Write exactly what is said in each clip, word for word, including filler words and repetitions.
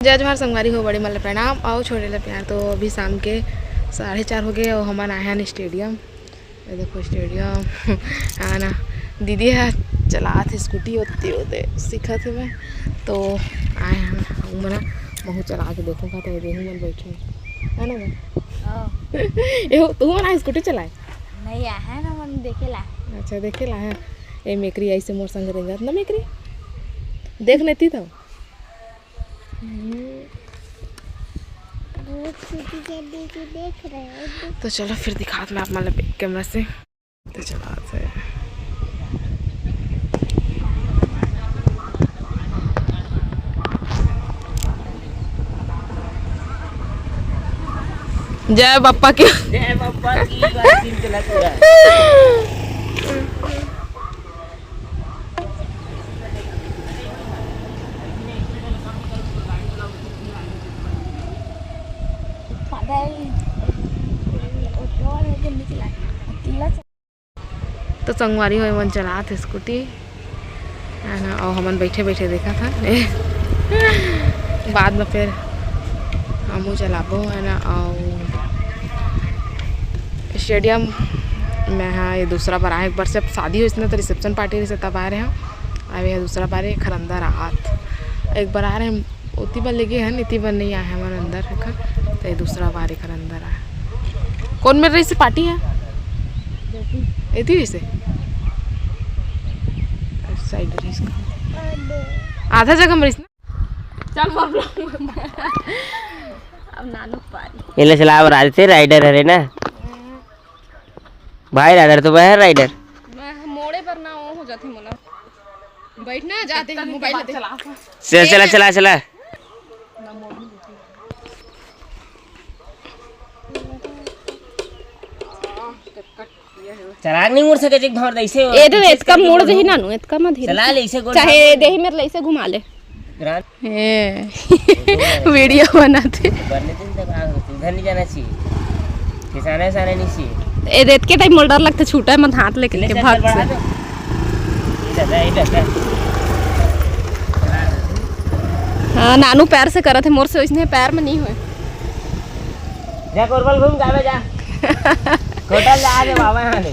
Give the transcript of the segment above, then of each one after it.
जय जोहार संगवारी हो, बड़े मन ल प्रणाम अउ छोटे ल प्यार। तो अभी शाम के साढ़े चार हो गए अउ हमन आए हन स्टेडियम। ये देखो स्टेडियम है ना, दीदी ह चलात हे स्कूटी, ओते ओते सीखत हे मैं। तो आए हन हमन, महू चला के देखूँ का, तो ये देखूँ मन बैठे है ना मैं। हाँ। ए हो, तू मन आए स्कूटी चलाए? नहीं आए है ना, मन देखे ला। अच्छा, देखे ला है। ए मेकरी ऐसे मोर संग रेंगत ना मेकरी, देख लेती तो। हम्म। बहुत खुशी के देख, देख रहे हैं। तो चलो फिर दिखात मैं आप मन ला बैक कैमरा से। तो चलात है। जय बप्पा की। जय बप्पा की। तो संगवारी हो, एमन चलात हे स्कूटी, है ना, अउ हमन बैठे बैठे देखत हन। बाद में फिर हमहू चलाबो, है ना। अउ स्टेडियम में हा ये दूसरा बार आए, एक बार से शादी होइस ना, तो रिसेप्शन पार्टी रहिस, तब आए रहे हम। अब ये दूसरा बार ये खरंदा रात, एक बार आ रहे हम, ओती बर लेगे हन, एती बर नहीं आए हमन अंदर एखर, तो ये दूसरा बार एखर अंदर आए। कौन मेर रहिस पार्टी है? एती रहिस, साइड रहिस, आधा जगह में रहिस ना। चल मोर vlog में। अब नानू पारी। एला चलाए बर आथे, राइडर हरे ना। भाई राइडर तो वह राइडर। मैं मोड़े पर ना वो हो जाथे मोला। बैठना जाते हैं मोबाइल लेते। चला, चला, चला, चला। चला नहीं मुड़ सके, एक धौर ऐसे हो। ए तो एतका मुड़ देही नानू, एतका मत धीरे चला से। ले, ऐसे गोल चाहे घुमा। देही मेरे ले ऐसे घुमा ले। ग्रांड ए, वीडियो बनाते। बरने दिन तक आ, उधर नहीं जाना चाहिए। किसाने साने नहीं चाहिए। ए, रेत के टाइम मोर डर लगता, छूटा है मत हाथ लेके ले के चल, भाग चल, बढ़ा से। दो। इधर है, इधर है। हाँ, नानू पैर से करत है, मोर से वैसने पैर में नहीं होए। जा कोरबल घूम के आवे जा। होटल जा आगे बाबा यहाँ ले।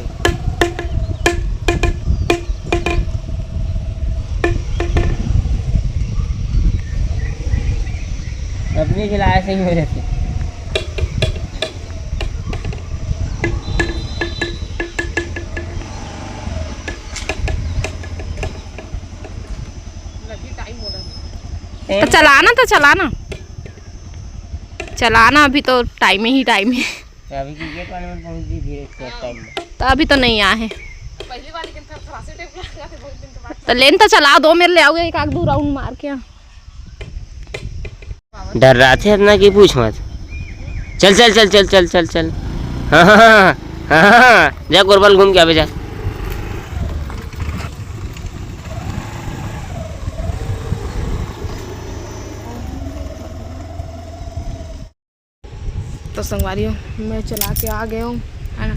अपने खिलाए से ही हो जाते। तो चलाना, तो चलाना, चलाना, अभी तो टाइम ही टाइम है। तो अभी क्रिकेट वाले में पहुंच गई धीरे से टाइम में। तो अभी तो नहीं आए हैं। पहली बार लेकिन थोड़ा सा टाइम लगा था, बहुत दिन के बाद। तो लेन तो चला दो, मेरे ले आओगे एक आध दो राउंड मार के। डर रहा थे इतना कि पूछ मत। चल, चल, चल, चल, चल, चल, चल। हाँ, हाँ, हाँ, हाँ, हाँ, हाँ। जा कोरबल घूम के आवे जा। तो संगवारी हो, मैं चला के आ गया हूँ, है ना,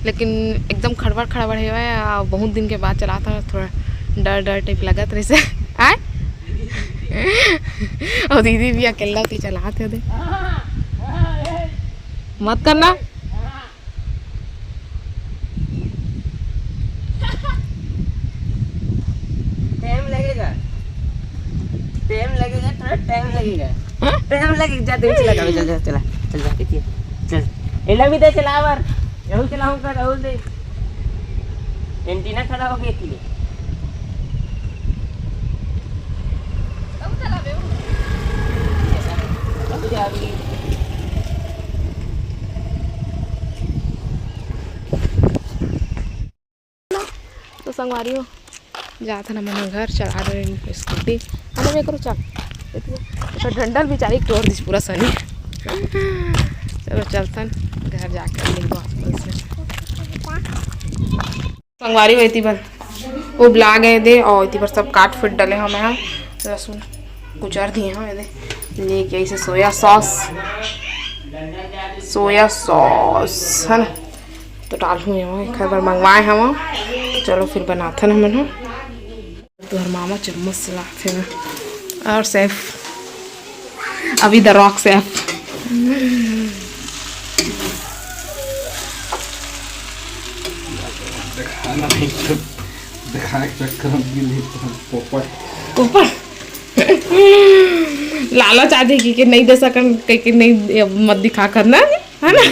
लेकिन एकदम खड़बड़ खड़बड़ है, आ, बहुत दिन के बाद चला था, थोड़ा डर डर टाइप लगत रहिसे। आय। और दीदी भी अकेला थी, चलात हे दे। मत करना। टाइम लगेगा, टाइम लगेगा, थोड़ा टाइम लगेगा। हाँ? टाइम लगेगा, जा, तेल चला, चल, चल, चला, चल, जा, देखिए, चल। एला भी दे चला बर, राहुल चलाऊं का, राहुल दे। एंटीना खड़ा हो गया कि अब जा भी। तो संगवारी हो, जात हन हमन घर, चला रहे स्कूटी। अरे मैं करो चल, तो डंडल बेचारी तोड़ दिस पूरा सनी। चलो चलतन घर जाके मिलबो आप लोग से। संगवारी हो एती बर वो ब्ला गए दे और एती बर सब काट फिट डले हमें हम लहसुन कुचर दिए हम एदे लेके ऐसे सोया सॉस, सोया सॉस है ना। तो डालहूँ एमा, एखर बर मंगवाए हवं। चलो फिर बनाथन हमन ह। तुहर मामा चम्मच से लाथे ना। और सैफ, अभी The Rock से आप। दिखाना नहीं तो, दिखाए के चक्कर में भी नहीं तो हम पोपट। पोपट। लालच आ जाएगी कि नहीं दे सकन, कह के नहीं, मत दिखा करना, है ना?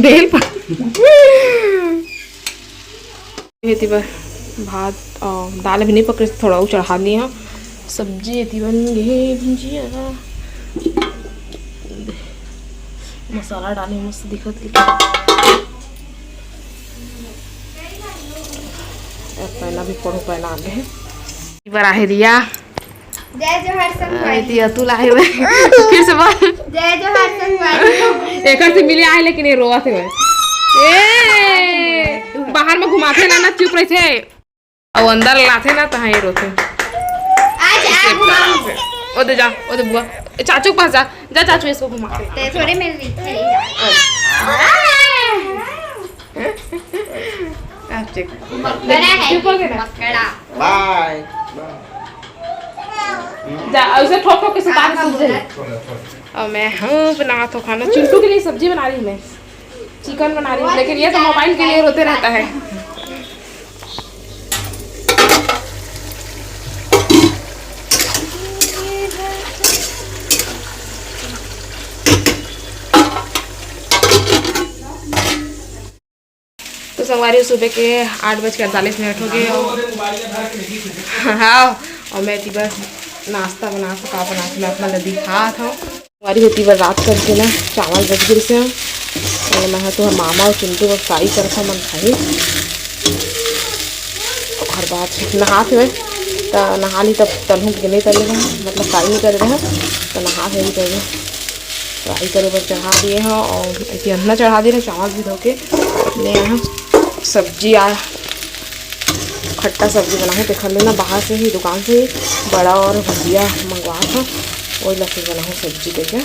बेल पर। एती बर भात अउ दाल अभी नहीं पकड़े, थोड़ा अउ चढ़ा दिए हंव। सब्जी एती बन गे हे, भुंजिया, मसाला डाले, मस्त दिखत हे। अब पैना भी पढ़ो, पैना आगे हे। एती बर आहे रिया। जय जोहार संगवारी। एती अतुल आहे हुए। फिर से बोल। जय जोहार संगवारी। एकर से मिले आए, लेकिन ये रोवत हे। ए, बाहर में घुमाथे ना, ना चुप रहिथे। अउ अंदर लाथे ना, तहाँ ये रोथे। आज, आज घुमाऊं। ओ दे जा, ओ दे बुआ। ए, चाचू के पास जा, जा चाचू इसको घुमा। ते थोड़े मेरे लिए चली जा। चाचू। बड़ा है। चुप हो गया ना। मकड़ा। बाय। जा, उसे ठोक ठोक के सुता दे, सूझ जाए। और मैं हूँ बनात हूँ खाना, चिंटू के लिए सब्जी बना रही हूँ मैं। चिकन बना रही हूँ, लेकिन ये तो मोबाइल के लिए रोते रहता है। तो संगवारी, सुबह के आठ बज के अड़तालीस मिनट हो गए। हाँ, और मैं एती बर नाश्ता बना सका, बना के मैं अपना ला दिखात हूँ। संगवारी हो, एती बर रात करके ना चावल बच गिस हे, तो मैं तो मामा अउ चिंटू बर fry करत हंव, मन खाही। ओकर बाद नहात हवय, त नहा ली, तब तलहूं के नहीं तले रहे, मतलब fry नहीं करे रहे, त नहात हवय तभी fry करे बर चढ़ा दिए हंव। अउ एती अंदर चढ़ा दे रहे, चावल भी धो के ले आए हंव। सब्जी आ खट्टा सब्जी बनाहूँ, तेखर ले ना बाहर से ही, दुकान से ही बड़ा और भुजिया मंगवात हंव, वही ला फिर बनाहूँ सब्जी कहिके।